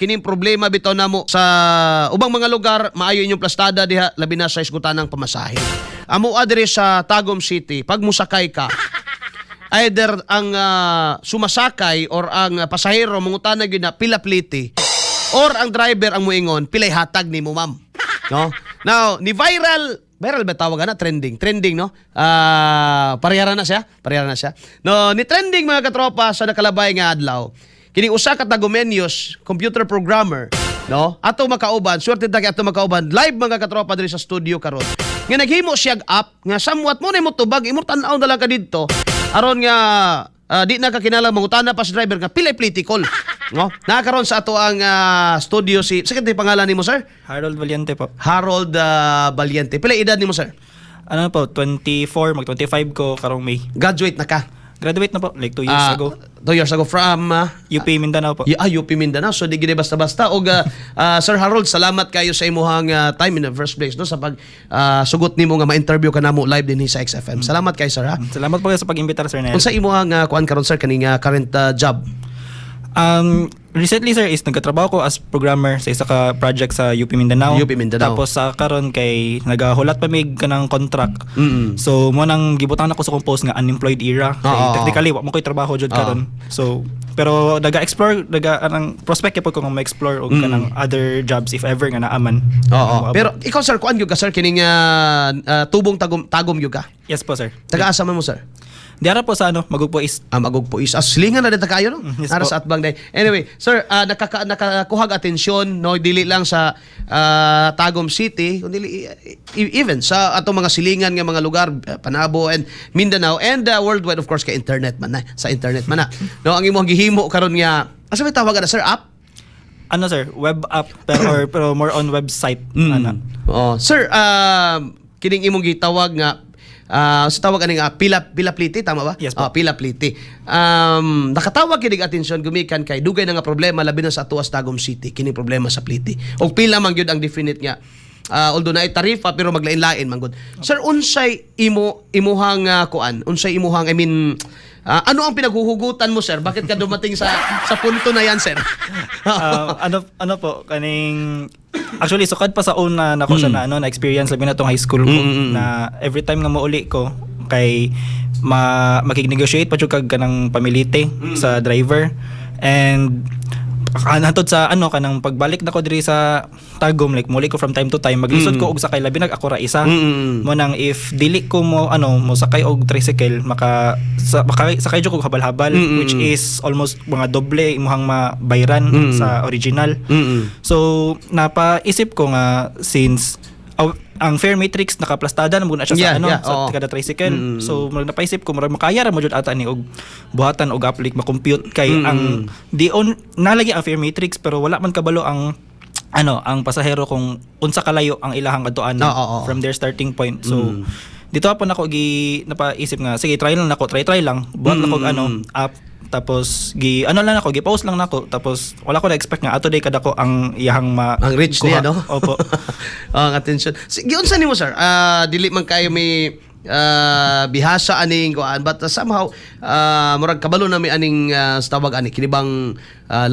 Kining problema bitaw namo sa ubang mga lugar, maayo inyong plastada diha, labi na sa isgutanang pamasahe. Amo diri sa Tagum City, pag musakay ka, either ang sumasakay or ang pasahero mangutana gyud na pila pliti or ang driver ang muingon, "Pilay hatag nimo, ma'am?" No? Now, ni viral, viral ba tawag ana, trending, trending, no? Parehara na siya, parehara na siya, no? Ni trending, mga katropa, sa nakalabay nga adlaw kini usa ka Tagumenyos computer programmer, no? Ato makauban, swerte ta kay ato makauban live, mga katropa, diri sa studio karon nga naghimo siya og app nga somewhat mo na imo tubag, imo tan-aw na lang ka didto aron nga di na ka kinahanglan mangutana pa sa driver nga pilay pliti kol, no? Nakaroon sa ato ang studio si, sa pangalan nimo, sir? Harold Valiente po. Harold Valiente. Pila edad nimo, sir? Ano po, 24, mag 25 ko karong May. Graduate na ka? Graduate na po, like 2 years ago. 2 years ago from UP Mindanao po. Yeah, UP Mindanao. So di gid basta-basta. Og Sir Harold, salamat kayo sa imuhang time in the first place, no, sa pag sugot nimo nga ma-interview ka namo live dinhi sa XFM. Salamat kay sir, ha. Salamat po sa pag-imbitar, Sir Nel. Unsa imuhang kuan karon, sir, kaning current job? Recently, sir, is nagkatrabaho ko as programmer sa isa ka project sa UP Mindanao. UP Mindanao. Tapos sa karon kay nagahulat pa mig kanang contract. So mo nang gibutang nako sa akong post nga unemployed era. Kay technically wa mo koy trabaho jud karon. So pero naga-explore, naga anang prospect po ko nga ma-explore og kanang other jobs if ever nga naaman. Oo. Pero ikaw, sir, kuan gyud ka, sir, kining tubong Tagum, Tagum gyud ka? Yes po, sir. Taga-asa man mo, sir? Diara po sa ano, Magugpo East. Ah, Magugpo East. Ah, silingan na dito kayo, no? Yes Ara po. sa atbang day. Anyway, sir, nakakuhag atensyon, no, dili lang sa Tagum City, kundi even sa atong mga silingan nga mga lugar, Panabo and Mindanao and worldwide, of course, kay internet man na, sa internet man na. No, ang imong gihimo karon nga, asa may tawag na, sir, app? Ano, sir, web app pero or, pero more on website ana. Oh, sir, kining imong gitawag nga sa tawag aning pila pila pliti, tama ba? Yes po. Ah, pila pliti. Nakatawag kinig atensyon gumikan kay dugay na nga problema labi na sa atuas Tagum City kining problema sa pliti. Og pila man gyud ang definite nga although naay tarifa pero maglain-lain man gud. Sir, unsay imo imuhang kuan? Unsay imuhang, I mean, ano ang pinaghuhugutan mo, sir? Bakit ka dumating sa punto na yan, sir? Ano po, kaning actually sukad pa sa una nako siya na ano na experience, labi na tong high school ko na every time nga mouli ko kay ma makig-negotiate pa jud kag kanang pamilite sa driver and hantod sa ano kanang pagbalik nako diri sa Tagum, like muli ko from time to time, maglisod ko og sakay labi nag ako ra isa. Mo nang if dili ko mo ano mo sakay og tricycle, maka sa, maka sakay jud ko habal-habal, which is almost mga doble imuhang mabayran sa original. So napaisip ko nga since ang fare matrix nakaplastada na mo na siya sa ano sa kada tricycle. So murag napaisip ko, murag makaya ra mo jud ata ni og buhatan og app, like ma-compute kay ang di on nalagi ang fare matrix pero wala man kabalo ang ano ang pasahero kung unsa kalayo ang ilahang adtuan Oo, oo, oo. from their starting point. So dito pa nako gi napaisip nga sige, try lang nako, try try lang, buhat nako og ano app, tapos gi ano lang nako, gi post lang nako, tapos wala ko na expect nga ato day kadako ang iyahang ma Ang reach niya, kuha. No? Opo. Ang attention. Sige, unsa nimo, sir? Dili man kayo may bihasa aning kuan, but somehow murag kabalo na mi aning sa tawag ani kini bang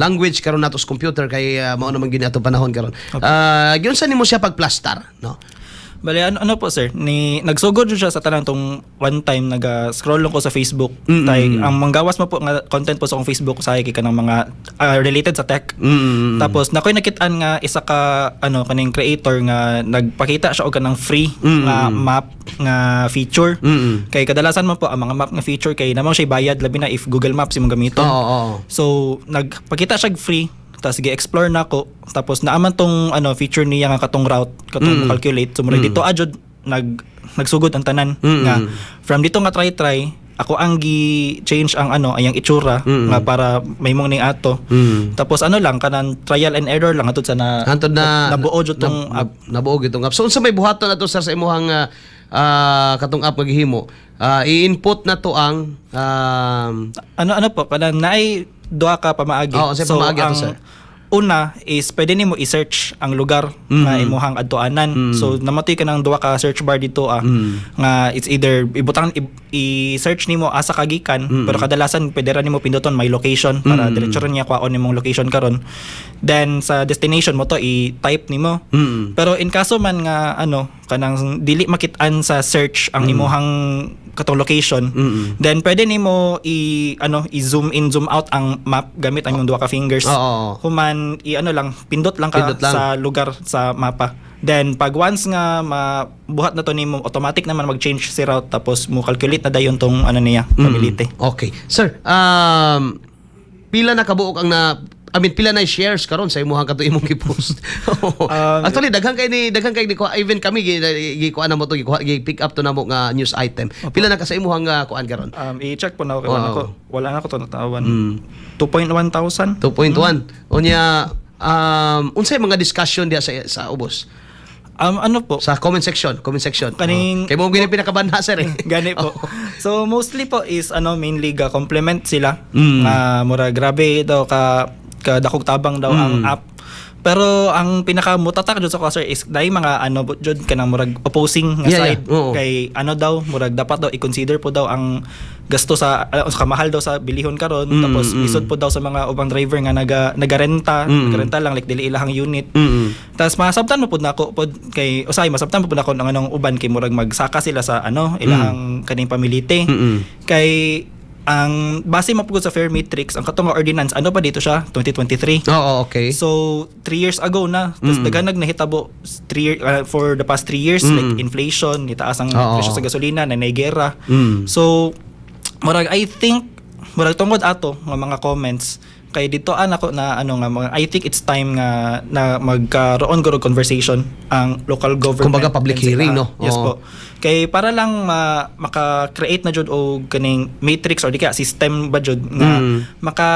language karon nato sa computer kay mao naman gyud ato panahon karon. Giunsa nimo siya pagplastar, no? Bale, ano po, sir, ni nagsugod jud siya sa tanan tong one time naga-scroll lang ko sa Facebook. Tay ang manggawas mo po nga content po sa akong Facebook sa kay kanang mga related sa tech. Tapos nakoy nakitaan nga isa ka ano kaning creator nga nagpakita siya og kanang free nga map nga feature. Kay kadalasan man po ang mga map nga feature kay namang siya bayad, labi na if Google Maps imong gamiton. Oo, oo. So nagpakita siya og free, tapos gi-explore nako, tapos naaman tong ano feature niya nga katong route, katong calculate. So murag dito adjud nagsugod ang tanan nga from dito nga try try ako ang gi change ang ano ayang itsura nga para mahimong ning ato. Tapos ano lang, kanan trial and error lang hantod sa na Hantod na nabuo jud tong app. Nabuo gyud tong app. So unsa may buhaton nato, sir, sa imuhang katong app nga gihimo? I-input na to ang Ano po, kanang naay duha ka pamaagi. Oo, unsay pamaagi ato, ang sir? Una is pwede nimo i-search ang lugar nga imuhang adtuanan. So namatoy ka ng duha ka search bar dito nga it's either ibutang I-search nimo asa ka gikan, pero kadalasan pwede ra nimo pinduton "my location" para diretso ra niya kwaon nimong location karon. Then sa destination mo to i-type nimo. Pero in kaso man nga ano, kanang dili makit-an sa search ang imuhang katong location, then pwede nimo i ano, i-zoom in, zoom out ang map gamit ang imong duha ka fingers. Human i ano lang, pindot lang ka Pindot lang. Sa lugar sa mapa. Then pag once nga mabuhat na to nimo, automatic naman mag-change si route, tapos mo calculate na dayon tong ano niya, pamilite. Okay. Sir, pila na kabuok ang na I mean, pila na shares karon sa imuhang kato imong gi-post? Actually, daghan kay ni kuha, even kami gi kuha na mo to, gi gi pick up to namo nga news item. Pila na ka sa imuhang kuan karon? I-check po na ako kay wala ko wala na ko to natawan. 2.1 thousand. 2.1. Unya, unsay mga discussion diya sa ubos? Ano po? Sa comment section, comment section. Oh. Kay mo gini pinakabanha, sir, eh. Gani po. So mostly po is ano, mainly ga compliment sila. Nga mura grabe daw ka kadakog tabang daw ang app. Pero ang pinaka mutatak jud sa ko, sir, is dai mga ano jud, kanang murag opposing nga side kay ano daw, murag dapat daw i-consider po daw ang gasto sa kamahal daw sa bilihon karon, tapos lisod po daw sa mga ubang driver nga nagarenta, nagarenta lang, like dili ilahang unit. Tapos masabtan mo pud nako pod kay usay masabtan mo pud nako ng anong uban kay murag magsaka sila sa ano, ilahang kaning pamilite. Kay ang base mo pud sa fare matrix, ang katong nga ordinance, ano pa dito siya, 2023. So 3 years ago na. Tapos daghan nag nahitabo for the past 3 years, like inflation, nitaas ang presyo sa gasolina, na gera. So murag I think murag tungod ato nga mga comments kay dito ako na ano nga mga, I think it's time nga na magkaroon guro conversation ang local government Kumbaga public and sila. hearing, no? Yes po. Kay para lang maka-create na jud og kaning matrix or di kaya system ba jud nga maka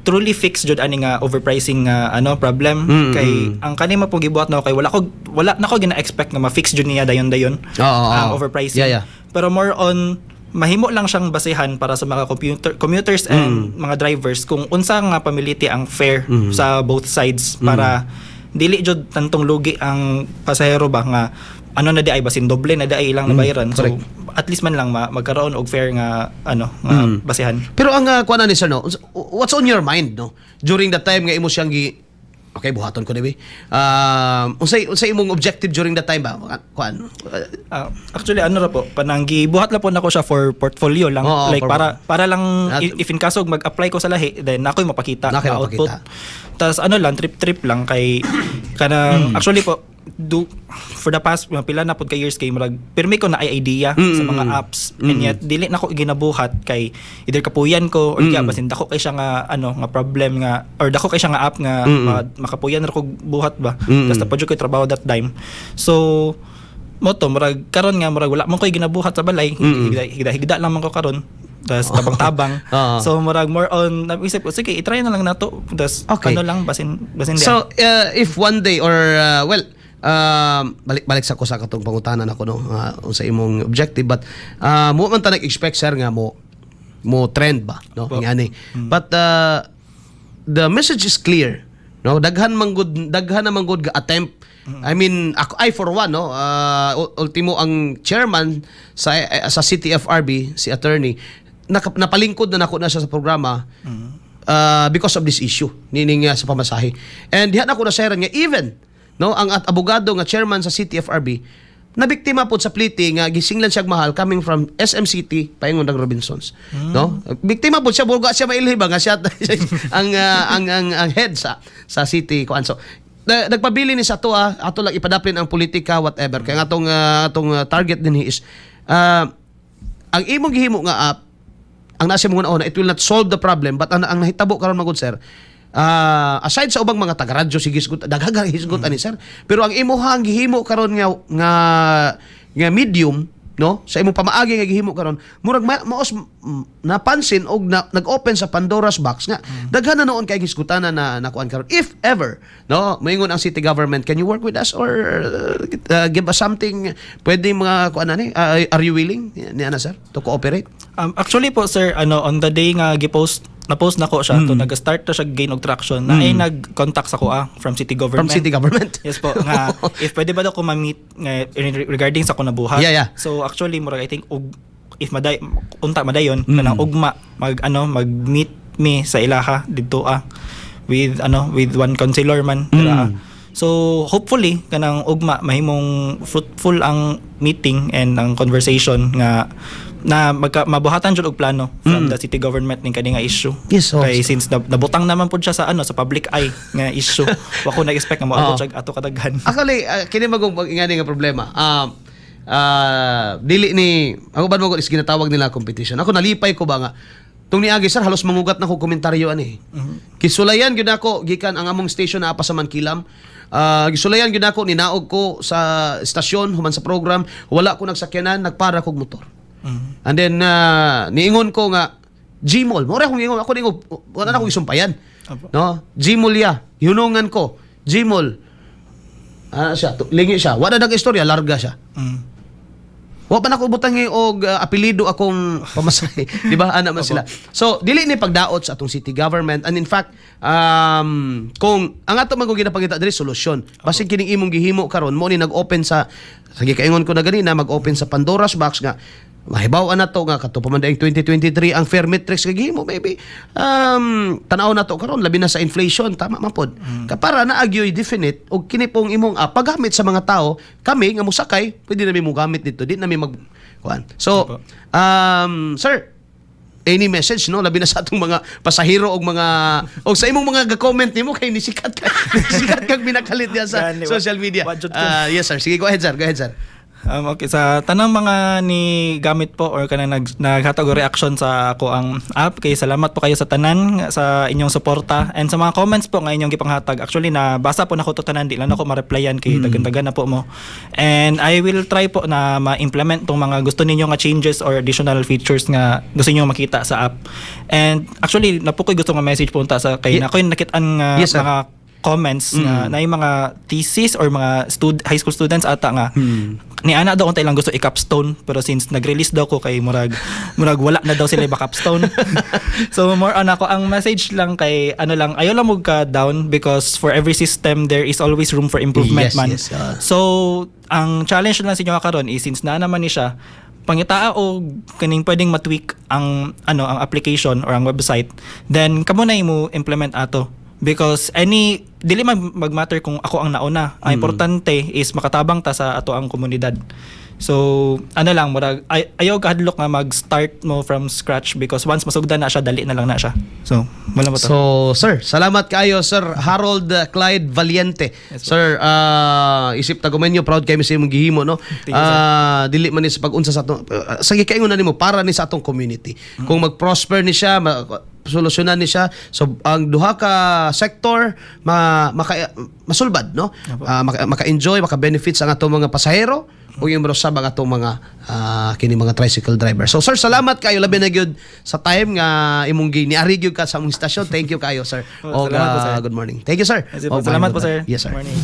truly fix jud ani nga overpricing nga ano, problem, kay ang kani mo gibuhat na kay wala na ko gina-expect nga ma-fix jud niya dayon-dayon ang overpricing. Pero more on mahimo lang siyang basehan para sa mga computer commuters and mga drivers kung unsa nga pamiliti ang fair sa both sides para dili jud tantong lugi ang pasahero ba nga ano na di ay basin doble na di ay ilang nabayaran. So at least man lang magkaroon og fair nga ano nga basehan. Pero ang kuan ni sir, no, what's on your mind, no, during the time nga imo siyang gi "Okay, buhaton ko ni bi"? Unsay imong objective during that time ba? Kuan? Actually ano ra po, kanang gibuhat lang po nako siya for portfolio lang, like para lang if in kaso mag-apply ko sa lahi, then ako'y mapakita Nako'y na output. mapakita. Tapos ano lang, trip trip lang kay kanang actually po do for the past mga pila na pud ka years kay murag pirmi ko na ay idea sa mga apps and yet dili na ko ginabuhat kay either kapuyan ko or kaya basin dako kay siya nga ano nga problem nga or dako kay siya nga app nga makapuyan ra kog buhat ba. Tas napad jud ko'y trabaho that time. So mo to murag karon nga murag wala man ko'y ginabuhat sa balay, higda, higda, higda lang man ko karon, tas tabang-tabang. So murag more on naisip ko, sige, i-try na lang nato, tas ano lang, basin basin diyan. So, if one day or well, balik balik sa ko sa katong pangutanan ako, no, sa imong objective, but mo man ta nag-expect, sir, nga mo mo trend ba, no, ngani. But the message is clear, no? Daghan na man gud ga attempt. I mean, ako, I for one, no, ultimo ang chairman sa CTFRB, si attorney, napalingkod na nako na siya sa programa because of this issue nining sa pamasahe. And diha na ko na nga even, no, ang at abogado nga chairman sa CTFRB na biktima pod sa pliti nga gisinglan siya mahal coming from SM City paingon ng Robinsons, no? Biktima pod siya, burga siya mailhi ba nga siya ang head sa city kuan. So nagpabili ni sa ato, ato lang ipadaplin ang politika, whatever, kaya nga atong target din is ang imong gihimo nga app, ang nasa mong una, it will not solve the problem, but ang nahitabo karon magud, sir, aside sa ubang mga taga-radyo, sige hisgot, daghang hisgot ani, sir, pero ang imuhang gihimo karon nga nga medium, no, sa imong pamaagi nga gihimo karon, murag maos napansin og nag-open sa Pandora's box nga daghan na noon kay hisgutanan na nakuan karon. If ever, no, moingon ang city government, "Can you work with us or give us something?" Pwede mga kuan ani, are you willing ni ana, sir, to cooperate? Actually po, sir, ano, on the day nga gi-post na-post nako siya to nag-start na siya gain og traction na ay nag-contact sa ko from city government. From city government. Yes po, nga if pwede ba daw ko ma-meet nga regarding sa ko nabuhat. So actually murag I think og if maday unta madayon kanang ugma mag ano, mag-meet me sa ilaha didto with ano, with one councilor man dira. So hopefully kanang ugma mahimong fruitful ang meeting and ang conversation nga na mabuhatan jud og plano from the city government ning kani nga issue. Kay since nabutang naman pud siya sa ano, sa public eye nga issue, wa ko na-expect nga moabot siya ato kadaghan. Actually, kini magong ingani nga problema. Dili ni ako ba mo is ginatawag nila competition. Ako nalipay ko ba nga tung niagi, sir, halos mangugat na ko komentaryo ani. Kisulayan gyud ako gikan ang among station na pa sa Mankilam. Gisulayan gyud ako, ninaog ko sa estasyon human sa program, wala ko nagsakyanan, nagpara kog motor. And then niingon ko nga Gmall, mo ra akong ingon, ako ningon wala na akong isumpayan. No? Gmall ya, hunungan ko. Gmall. Ah, siya, lingi siya. Wala nag istorya, larga siya. Wa pa nako butang og apelyido akong pamasahe. Di ba? Ana man sila. So, dili ni pagdaot sa atong city government, and in fact, kung ang ato man kung ginapangita diri solusyon. Basig kining imong gihimo karon mo ni nag-open sa sige kaingon ko na ganina, mag-open sa Pandora's box nga mahibaw-an na to nga kato pa man diay 2023 ang fare matrix nga gihimo. Maybe tanaw na to karon, labi na sa inflation, tama man pod kapara na agyoy definite og kini pong imong paggamit sa mga tao. Kami nga mosakay, pwede na mi mogamit dito, di na mi mag kuan. So sir, any message, no, labi na sa atong mga pasahero og mga og sa imong mga ga-comment nimo kay nisikat kag binakalit diya sa Gani, social media? Wa jud ko. Ah, yes sir, sige, go ahead sir, go ahead sir. Okay, sa tanang mga ni gamit po or kanang naghatag og reaction sa ako ang app, kay salamat po kayo sa tanan sa inyong suporta and sa mga comments po nga inyong gipanghatag. Actually, nabasa po nako to tanan, di lang ako ma-replyan kay daghan-daghan na po mo. And I will try po na ma-implement tong mga gusto ninyo nga changes or additional features nga gusto niyo makita sa app. And actually, naa po ko'y gusto nga message po unta sa kay na ko'y nakitaan nga Yes, sir. mga comments nga na yung mga thesis or mga high school students ata nga ni ana daw unta ilang gusto i-capstone, pero since nag-release daw ko kay murag wala na daw sila iba capstone. So more on ako ang message lang kay ano lang, ayaw lang mo ka down because for every system there is always room for improvement man. So ang challenge lang sa inyo karon is since naa naman ni siya, pangitaa og kaning pwedeng matweak ang ano, ang application or ang website, then kamo na mo implement ato because any dili man magmatter kung ako ang nauna. Ang importante is makatabang ta sa ato ang komunidad. So ano lang, murag ayaw kahadlok nga mag-start mo from scratch because once masugdan na siya, dali na lang na siya. So wala mo to. So, sir, salamat kayo, Sir Harold Clyde Valiente. Yes, po. Sir, isip tagumenyo, proud kayo sa imong gihimo, no? Thank you, sir. Dili man ni sa pag-unsa sa atong sige kaingon na nimo para ni sa atong community. Kung mag-prosper ni siya, solusyonan ni siya. So ang duha ka sector ma, maka masulbad, no? Maka-enjoy, maka-benefits ang atong mga pasahero ug yung usab ang atong mga kini mga tricycle driver. So sir, salamat kayo labi na gyud sa time nga imong gi niari gyud ka sa among istasyon. Thank you kayo, sir. Oh, Og, salamat po, sir. good morning. Thank you, sir. Yes, po. Og Salamat po, sir. Yes, sir. Morning.